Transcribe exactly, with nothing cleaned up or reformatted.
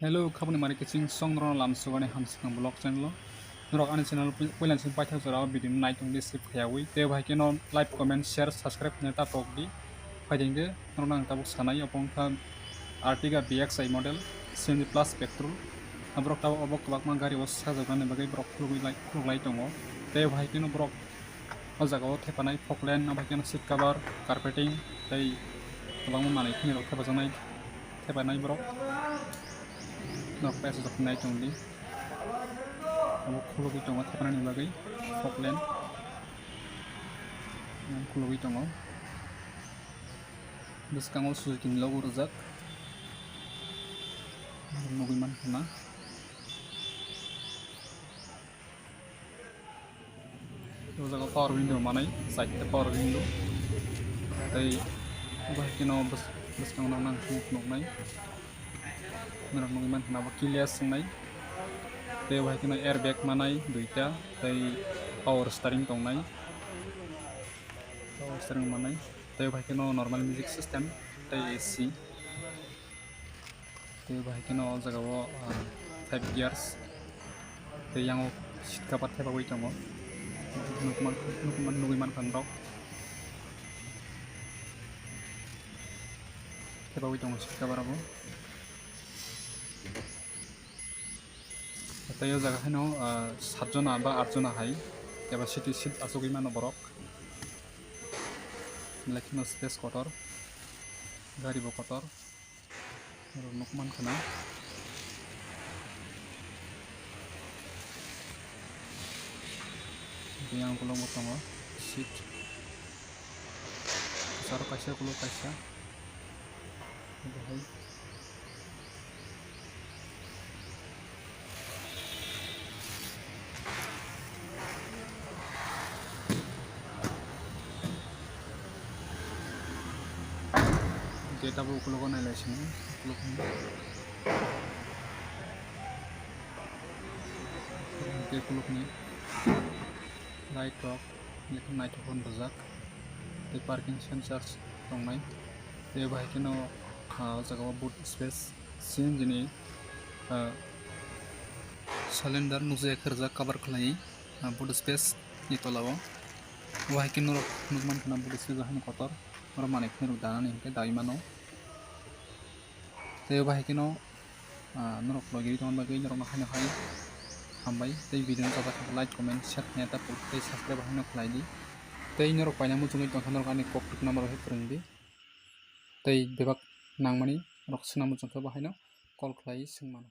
Hello, khaboni mari kiching song norok lam sugani hamswkang vlog channel o. Norok ani channel pui-, puila sing paithak jora o video no naitung di skip khaya wi. Tei bai khe no like, comment, share, subscribe khe ta pok di. Phaiding de norok nang tabuk sanai obo wngkha Ertiga B X I model, C N G plus petrol. Aborok tabuk obo kwbakma gari o sajak nani bagwi borok khulugwi lai, khuluk lai tongo. Tei bai khe no borok o jaga o thepanai Falkland, abo khe no seat cover, carpeting tei kwbangma manwi khini rok thepajaknai, thepanai borok. Norok paisa jok nai tong di. Abo khulugwi tongo thepanani bagwi Falkland. Khulugwi tongo. Bwskango Suzuki ni logo rijak. Nugwi mankha na. O jaga power window manai, side power window. Tei bai khe no bwskang no nang nuknai. Norok nugwi mankha na bo keyless wngnai. Tei bai khe no airbag manai duita, tei power steering tongnai. Power steering manai. Tei bai khe no normal music system, tei A C. Tei bai khe no o jaga o, ah, five gears. Tei yang o seat cover thepagwi tongo. Nukman, nukman, nugwi mankha norok. Thepagwi tongo seat cover abo. Tei o jaga haino, ah, satjona ba atjona hai capacity seat achugwi mano borok. Belai kheno space kotor, gari bo kotor. Norok nuk mankha na. Tei yang ukulok bo tongo seat. Saro kaisa ukulok kaisa. Obo hai. Gate abo ukulok o nailai sini, ukulok ni. Gate ukulok ni light rok. Naitok naitok hwn rijak. Tei parking sensors tongnai. Tei bai kheno, ah, o jaga o boot space C N G ni, ah, cylinder nukjagwi khe rijak cover khlaiwi, ah, boot space ni tola o. Bai khe norok nukmankha na boot space o haino kotor. Oro manwi kheno danani hinkhe daiwi mano. Tei bai kheno, ah, norok logi tongna bagwi norokno haino hai hambai. Tei video no chajak khe like, comment, share khe ta puk tei subscribe haino khlai di. Tei norok paina muchungwi tongkha norok ani kok tubuna norok hai phwrwng di. Tei bebak nangmani norok swngna muchungkha bo haino call khlai swng mano.